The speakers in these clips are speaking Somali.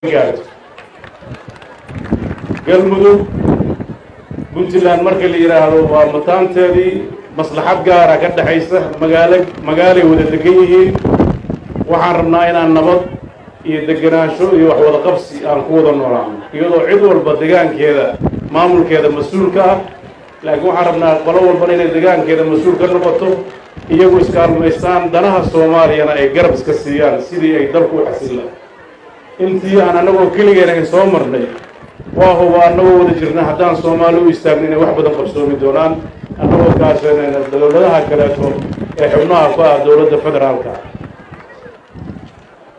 Gaarto Galmudug, Puntland marka la yidhaahdo, waa mataanteedii, maslaxad gaara ka dhexaysa, magaalo magaalay wada degan yihiin. Waxaan rabnaa inaan nabad iyo degenaansho iyo wax wada qabsi aan ku wada noolaano, iyadoo cid walba degaankeeda maamulkeeda mas-uulka ah. Laakiin waxaan rabnaa qolo walbana inay degaankeeda mas-uul ka noqoto, iyagu iskaalmaystaan, danaha Soomaaliyana ay garab iska siiyaan sidii ay dalku u xasillaan. Intii aan annagoo keligeen ayn soo marnay, waa huba annagoo wada jirna, haddaan Soomaali u istaagno, inay wax badan qabsoomi doonaan, annagoo kaashanayna dowladaha kaleeto ee xubnaha ku ah dowladda federaalka.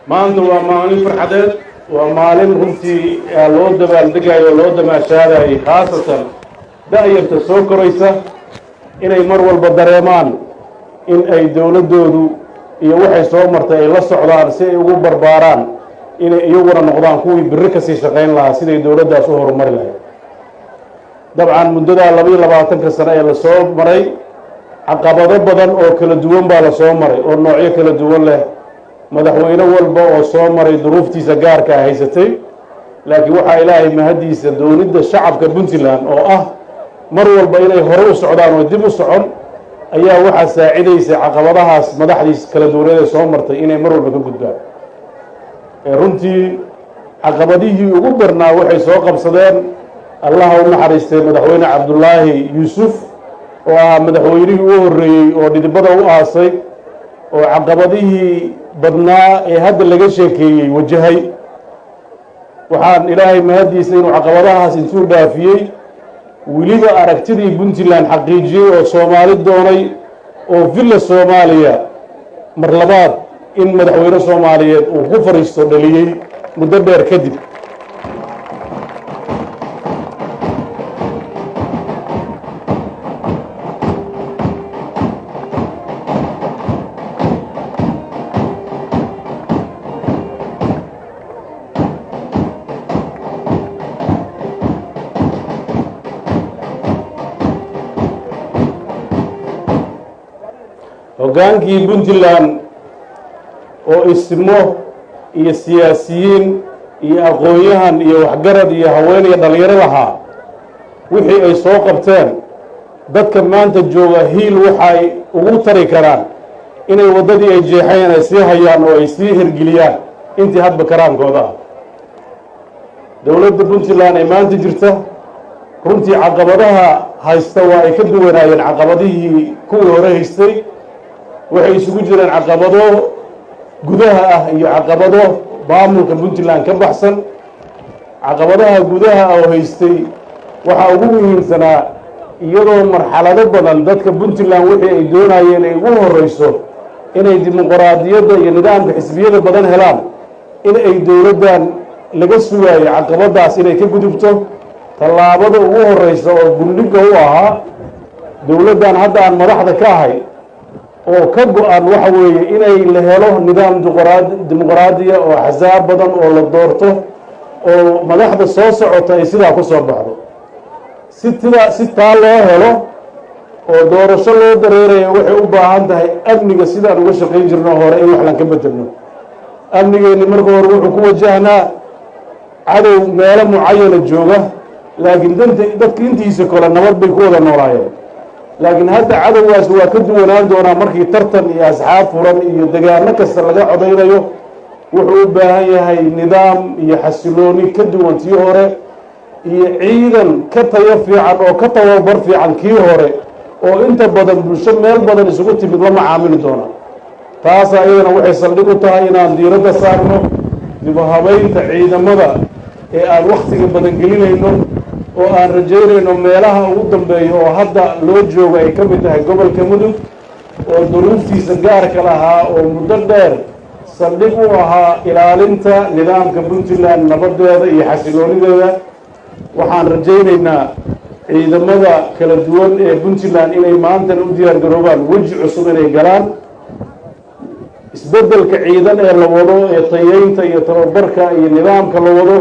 Maanta waa maalin farxadeed, waa maalin runtii loo dabaaldegayo o loo damaashaadayay, khaasatan da'yarta soo koraysa inay mar walba dareemaan in ay dowladdoodu iyo waxay soo martay ay la socdaan, si ay ugu barbaaraan inay iyaguna noqdaan kuwii birri kasii shaqayn lahaa siday dowladdaas u horumari lahayd. Dabcan, muddadaa 22-ka sano ee lasoo maray, caqabado badan oo kala duwan baa lasoo maray oo noocyo kala duwan leh. Madaxweyne walba oo soo maray duruuftiisa gaarkaa haysatay, laakiin waxaa Ilaahay mahaddiisa doonidda shacabka Puntland oo ah mar walba inay hore u socdaan oo dib u socon ayaa waxaa saacidaysay caqabadahaas madaxdiis kala duwaneed ee soo martay inay mar walba ka gudbaan. Runtii caqabadihii ugu darnaa waxay soo qabsadeen, Allaha u naxariistay, Madaxweyne Cabdulaahi Yuusuf oo ahaa madaxweynihii u horreeyey oo dhidibada u aasay oo caqabadihii badnaa ee hadda laga sheekeeyey wajahay. Waxaan Ilaahay mahaddiisa inuu caqabadahaas intuu dhaafiyey, weliba aragtidii Puntland xaqiijiyey oo Soomaali doonay oo Villa Soomaaliya mar labaad in madaxweyne Soomaaliyeed uu ku fadhiisto dhaliyey muddo dheer kadib. Hoggaankii Puntland oo ismo iyo siyaasiyiin iyo aqoon-yahan iyo waxgarad iyo haween iyo dhallinyaro lahaa, wixii ay soo qabteen dadka maanta jooga hiil waxay ugu tari karaan inay waddadii ay jeexeen ay sii hayaan oo ay sii hirgeliyaan intii hadba karaankooda ah. Dowladda Puntland ee maanta jirta runtii caqabadaha haysta waa ay ka duwanaayeen caqabadihii kuwii hore haystay. Waxay isugu jireen caqabado gudaha ah iyo caqabado maamulka Puntland ka baxsan. Caqabadaha gudaha oo haystay waxaa ugu muhiimsanaa, iyadoo marxalado badan dadka Puntland wixii ay doonayeen ay ugu horreyso inay dimuqraadiyadda iyo nidaamka xisbiyada badan helaan, in ay dowladdan laga sugaayo caqabadaas inay ka gudubto. Tallaabada ugu horreysa oo gundhiga u ahaa dowladdan hadda aan madaxda ka ahay oo ka go-an waxa weeye inay la helo nidaam dimuqraadiya oo axsaab badan oo la doorto, oo madaxda soo socota ay sidaa ku soo baxdo. Si tidaa si taa loo helo oo doorasho loo dareerayo, waxay u baahan tahay amniga sidaan uga shaqayn jirno hore in wax lan ka bedelno. Amnigeenni marka hore wuxuu ku wajahnaa cadow meelo mucayana jooga, laakiin danta dadka intiisa kole nabad bay ku wada noolaayeen. Laakiin hadda cadowgaas waa ka duwanaan doonaa markii tartan iyo asxaab furan iyo degaano kasta laga codaynayo. Wuxuu u baahan yahay nidaam iyo xasilooni ka duwan tii hore iyo ciidan ka tayo fiican oo ka tababar fiican kii hore, oo inta badan bulsho meel badan isugu timid la macaamili doona. Taasa iyadana waxay saldhig u tahay inaan diiradda saarno dib u habaynta ciidamada ee aan wakhtiga badan gelinayno, oo aan rajaynayno meelaha ugu dambeeya oo hadda loo joogo ay ka mid tahay gobolka Mudug oo duruuftiisa gaarka lahaa oo muddo dheer saldhig u ahaa ilaalinta nidaamka Puntland, nabadeeda iyo xasiloonideeda. Waxaan rajaynaynaa ciidamada kala duwan ee Puntland inay maantana u diyaar garoobaan weji cusub inay galaan. Isbeddelka ciidan ee la wado ee tayeynta iyo tababarka iyo nidaamka la wado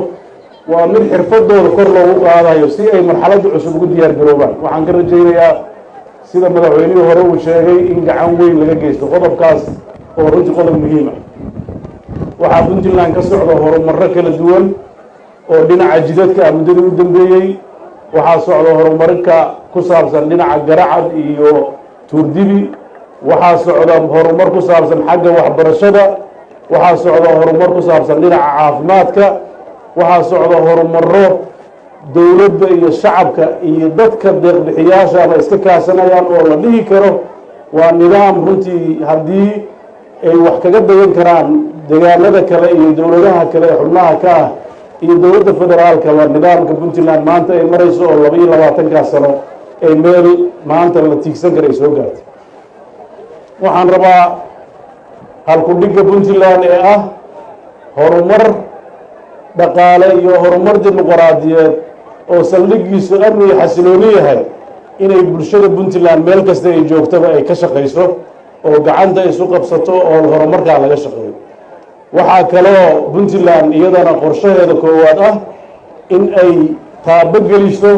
waa mid xirfadooda kor loogu qaadayo si ay marxaladda cusub ugu diyaar garoobaan. Waxaan ka rajaynayaa, sida madaxweynihii hore uu sheegay, in gacan weyn laga geysto qodobkaas oo runtii qodob muhiima. Waxaa Puntland ka socda horumarro kala duwan oo dhinaca jidadka ah muddadii u dambeeyey. Waxaa socda horumarka ku saabsan dhinaca Garacad iyo Tuurdibi. Waxaa socda horumar ku saabsan xagga waxbarashada. Waxaa socda horumar ku saabsan dhinaca caafimaadka. Waxaa socda horumaro dowladda iyo shacabka iyo dadka deeqbixiyaasha ama iska kaashanayaan oo la dhihi karo waa nidaam runtii haddii ay wax kaga dayan karaan deegaanada kale iyo dowladaha kale ee xubnaha ka ah iyo dowladda federaalkaba, nidaamka Puntland maanta ay marayso oo 22-kaa sano ay meel maanta la tiigsan kara ay soo gaartay. Waxaan rabaa halku-dhigga Puntland ee ah horumar dhaqaale iyo horumar dimuqraadiyeed oo saldhiggiisu amni iyo xasilooni yahay inay bulshada Puntland meel kasta ay joogtaba ay ka shaqayso oo gacanta isu qabsato oo horumarkaa laga shaqeeyo. Waxaa kaloo Puntland iyadana qorshaheeda koowaad ah in ay taabo geliso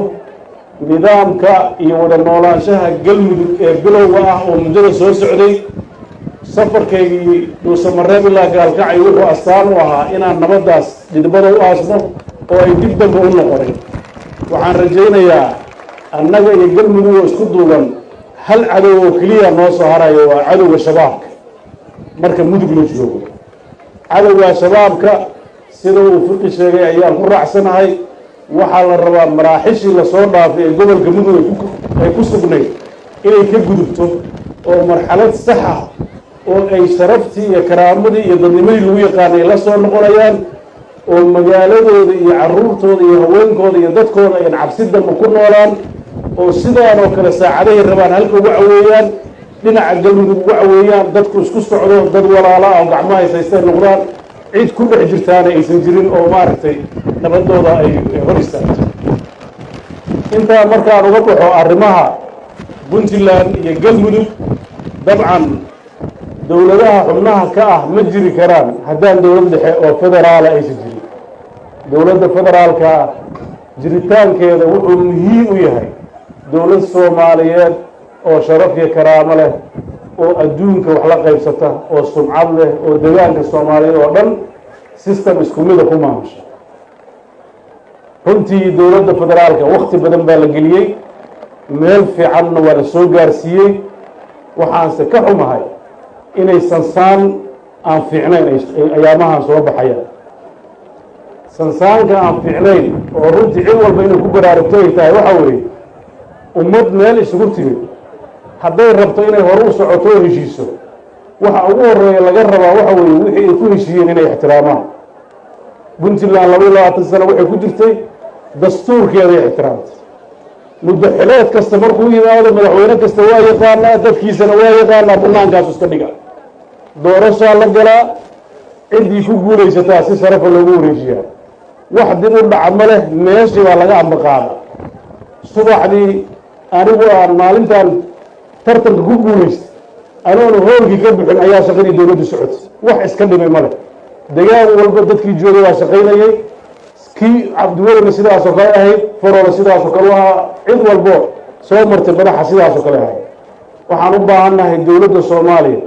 nidaamka iyo wada noolaanshaha Galmudug ee bilowga ah oo muddada soo socday. Safarkaygii Dhuusamareeb ilaa Gaalkacay wuxuu astaan u ahaa inaan nabaddaas dhidbada u aasno oo ay dib dambe u noqonin. Waxaan rajaynayaa annaga iyo Galmudug oo isku duuban hal cadow oo keliya noo soo harayo, waa cadowga Shabaabka. Marka Mudug la joogo, cadowga Shabaabka sida uu Fiqi sheegay ayaan ku raacsanahay. Waxaa la rabaa maraaxishii lasoo dhaafay ee gobolka Mudug ay ku sugnayd inay ka gudubto oo marxalad sax ah oo ay sharaftii iyo karaamadii iyo dadnimadii lagu yaqaanay la soo noqonayaan, oo magaaladooda iyo carruurtooda iyo haweenkooda iyo dadkooda ayan cabsi dambe ku noolaan, oo sidaan oo kale saacadahay rabaan halka uga caweeyaan, dhinaca Galmudug uga caweeyaan, dadku isku socdo, dad walaala ah oo gacmaha haystay noqdaan, cid ku dhex jirtaana aysan jirin oo maaragtay nabadooda ay hor istaagto. Intaa markaan uga baxo arrimaha Puntland iyo Galmudug, dabcan dowladaha xubnaha ka ah ma jiri karaan haddaan dowlad dhexe oo federaala aysan jirin. Dowladda federaalka jiritaankeeda wuxuu muhiim u yahay dowlad Soomaaliyeed oo sharaf iyo karaamo leh, oo adduunka wax la qaybsata, oo sumcad leh, oo degaanka Soomaaliyeed oo dhan system isku mida ku maamusha. Runtii dowladda federaalka wakti badan baa la geliyey, meel fiicanna waa la soo gaarsiiyey. Waxaanse ka xumahay inay sansaan aan fiicnayn ayaamahan soo baxayaan, sansaanka aan fiicnayn oo runtii cid walba inay ku baraarugto ay tahay. Waxaa weeye, ummad meel isugu timid hadday rabto inay hore u socoto oo heshiiso, waxa ugu horeeya laga rabaa waxa weeye wixii ay ku heshiiyeen inay ixtiraamaan. Puntland 22 sano waxay ku jirtay dastuurkeeday ixtiraamtay. Muddo xileed kasta markuu yimaado, madaxweyne kasta waa yaqaanaa, dadkiisana waa yaqaanaa, bannaankaasu iska dhiga, doorashaa la galaa, ciddii ku guulaysataa si sharafa loogu wareejiyaa, wax dib u dhaca ma leh, meeshii baa laga ambaqaada. Subaxdii anigu aan maalintan tartanka ku guulaystay, anoona hoolkii ka bixin ayaa shaqadii dowladdu socotay, wax iska dhimay ma leh. Degaan walba dadkii joogay waa shaqaynayay, kii Cabdiwelina sidaasoo kale ahayd, Faroole sidaasoo kale u ahaa, cid walbo soo martay madaxa sidaasoo kale ahayd. Waxaan u baahannahay dowladda Soomaaliya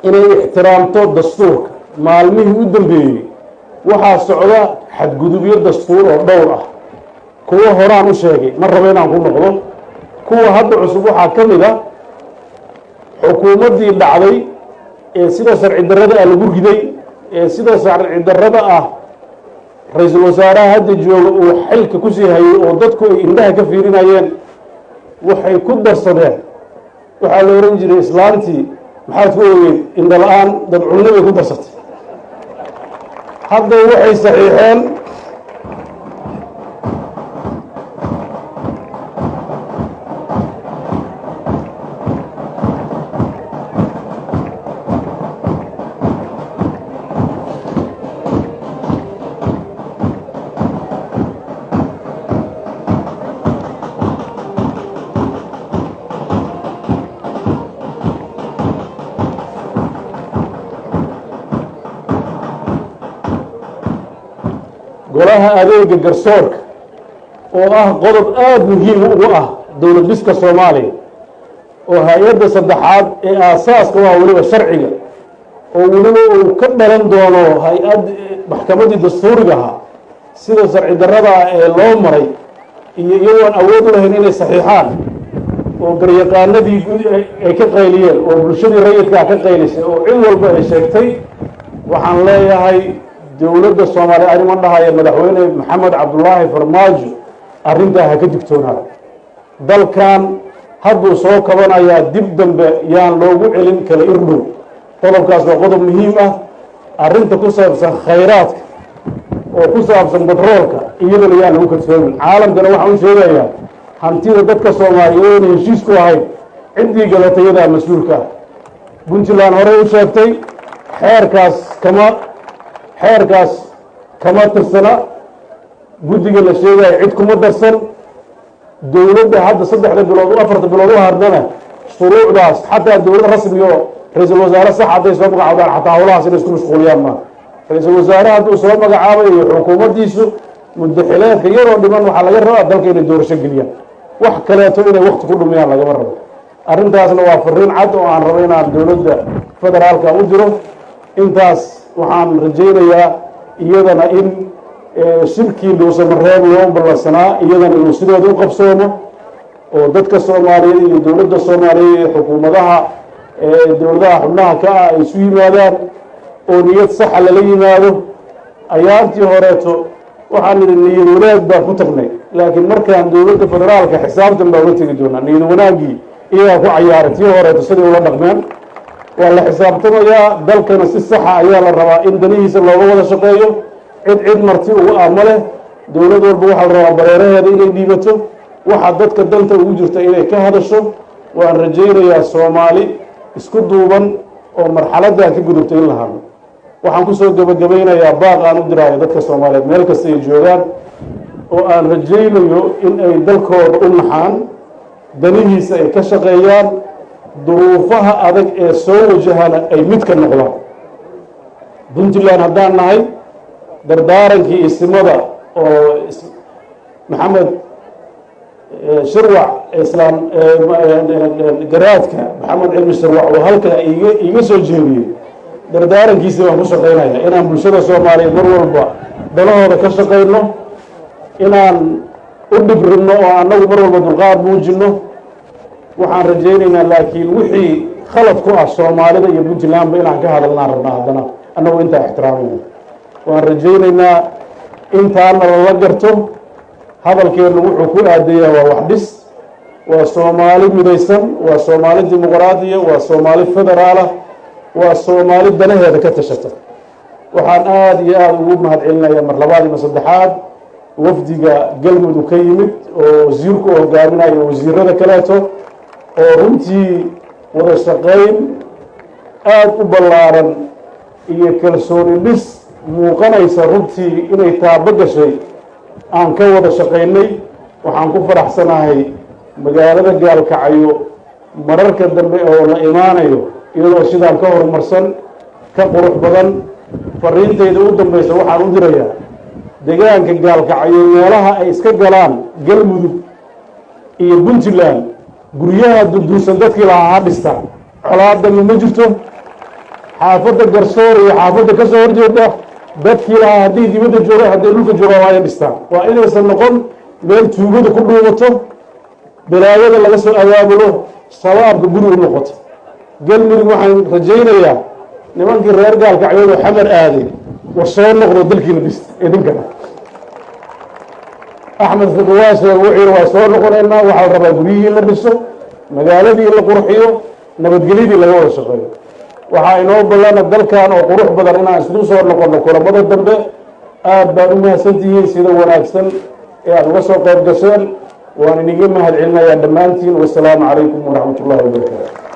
inay ixtiraamto dastuurka. Maalmihii u dambeeyey waxaa socda xadgudubyo dastuur oo dhowr ah. Kuwo horaan u sheegay, ma rabo inaan ku noqdo. Kuwa hadda cusub waxaa ka mid a xukuumaddii dhacday ee sida sharci darrada ah lagu riday, ee sida sharci darrada ah ra-iisul wasaaraha hadda jooga uu xilka kusii hayay oo dadku ay indhaha ka fiirinayeen. Waxay ku darsadeen, waxaa la ohan jiray islaantii maxaad ku ogeyd indho la-aan dad cunno bay ku darsatay. Hadda waxay saxiixeen golaha adeega garsoorka oo ah qodob aada muhiim ugu ah dowlad dhiska Soomaaliya, oo hay-adda saddexaad ee aasaaska u ah weliba sharciga Oo weliba uu ka dhalan doono hay-ad maxkamaddii dastuuriga ahaa sida sharci darrada ah ee loo maray, iyo iyagoon awood u lahayn inay saxiixaan, oo garyaqaanadii ay ka qayliyeen, oo bulshadii rayidkaa ka qaylisay, oo cid walba ay sheegtay. Waxaan leeyahay dowladda Soomaaliya, arima dhahaya Madaxweyne Maxamed Cabdulaahi Farmaajo, arrintaa ha ka digtoonaado. Dalkan hadduu soo kabanayaa, dib dambe yaan loogu celin kala irdhow. Qodobkaas waa qodob muhiim ah. Arrinta ku saabsan khayraadka oo ku saabsan batroolka, iyadana yaan lagu kadsoomin. Caalamkana waxaan u sheegayaa, hantida dadka Soomaaliyeed oona heshiis ku ahayn, ciddii gadatay iyadaa mas-uulka ah. Puntland horey u sheegtay, xeerkaas kama tirsana guddiga la sheegayo, cid kuma darsan. Dowladda hadda 3da bilood, 4ta bilood u hardana, shuruucdaas xataa dowlad rasmi oo ra-iisul wasaare sax hadday soo magacaabaan, xataa howlahaas inay isku mashquuliyaan maaha. Ra-iisul wasaare hadduu soo magacaabayo xukuumaddiisu, muddo xileedka yaroo dhiman waxaa laga rabaa dalka inay doorasho geliyaan. Wax kaleeto inay wakti ku dhumiyaan lagama rabo. Arrintaasna waa fariin cad oo aan rabo inaan dowladda federaalka u diro. Intaas waxaan rajaynayaa iyadana in shirkii Dhuusamareeb loo ballansanaa iyadana inuu sidooda u qabsoomo, oo dadka Soomaaliyeed iyo dowladda Soomaaliyeed iyo xukuumadaha dowladaha xubnaha ka ah ay isu yimaadaan, oo niyad saxa lala yimaado. Ayaantii horeeto waxaan nidhi niyad wanaag baan ku tagnay, laakiin markaan dowladda federaalka xisaabtan baa ula tegi doonaa. Niyad wanaaggii iyagaa ku cayaaray tii horeeto siday ula dhaqmeen. Waa la xisaabtamayaa. Dalkana si saxa ayaa la rabaa in danihiisa looga wada shaqeeyo. Cid cid marti uga ah ma leh. Dowlad walba waxaa la rabaa bareeraheeda inay dhiibato, waxa dadka danta ugu jirta inay ka hadasho. Waan rajaynayaa Soomaali isku duuban oo marxaladdan ka gudubtay in la hadlo. Waxaan kusoo gebagabaynayaa baaq aan u diraayo dadka Soomaaliyeed meel kasta ay joogaan, oo aan rajaynayo in ay dalkooda u naxaan, danihiisa ay ka shaqeeyaan, duruufaha adag ee soo wajahana ay mid ka noqdaan. Puntland haddaan nahay, dardaarankii isimada oo Maxamed Shirwac, Islaam Garaadka Maxamed Cilmi Shirwac oo halkaa iiga soo jeediyey, dardaarankiisii baan ku shaqaynaya, inaan bulshada Soomaaliyeed mar walba danahooda ka shaqayno, inaan u dhibrinno, oo annagu mar walba dulqaad muujinno. Waxaan rajaynaynaa laakiin wixii khalad ku ah Soomaalida iyo Puntlandba inaan ka hadalnaan rabnaa. Haddana annagu intaa ixtiraamayna, waan rajaynaynaa intaana lala garto. Hadalkeennu wuxuu ku aadayaa waa wax dhis, waa Soomaali midaysan, waa Soomaali dimuqraadiya, waa Soomaali federaalah, waa Soomaali danaheeda ka tashata. Waxaan aada iyo aada ugu mahad celinayaa mar labaad iyo mar saddexaad wafdiga Galmudug ka yimid oo wasiirku hogaaminayo, wasiirada kaleeto, oo runtii wada shaqayn aada u ballaaran iyo kalsooni dhis muuqanaysa runtii inay taabo gashay aan ka wada shaqaynay. Waxaan ku faraxsanahay magaalada Gaalkacyo mararka dambe oo la imaanayo iyadoo sidaan ka horumarsan, ka qurux badan. Fariintayda u dambaysa waxaan u dirayaa deegaanka Gaalkacyo, meelaha ay iska galaan Galmudug iyo Puntland, guryaha durduursan dadkii lahaa ha dhistaan. Colaadami ma jirto. Xaafadda Garsoor iyo xaafadda ka soo horjeeda dadkii lahaa, hadday dibadda joogaan, hadday dhulka joogaan, waa inay dhistaan. Waa inaysan noqon meel tuugada ku dhuumato, balaayada laga soo abaabulo, Shabaabka guri u noqoto. Galmudug waxaan rajaynayaa nimankii reer Gaalkacyood oo Xamar aaday, war soo noqdo, dalkiina dhista idinkana. Axmed Fiqi waa sheega, wuxuu yidhi waa soo noqonaynaa. Waxaa la rabaa guryihii la dhiso, magaaladii la qurxiyo, nabadgelyadii laga wada shaqeeyo. Waxaa inoo ballana dalkan oo qurux badan inaan isku soo noqono kulamada dambe. Aad baad u mahadsantihiin sida wanaagsan ee aada uga soo qayb gasheen. Waan iniga mahad celinayaa dhammaantiin. Wasalaamu calaykum waraxmat ullahi wabarakaatu.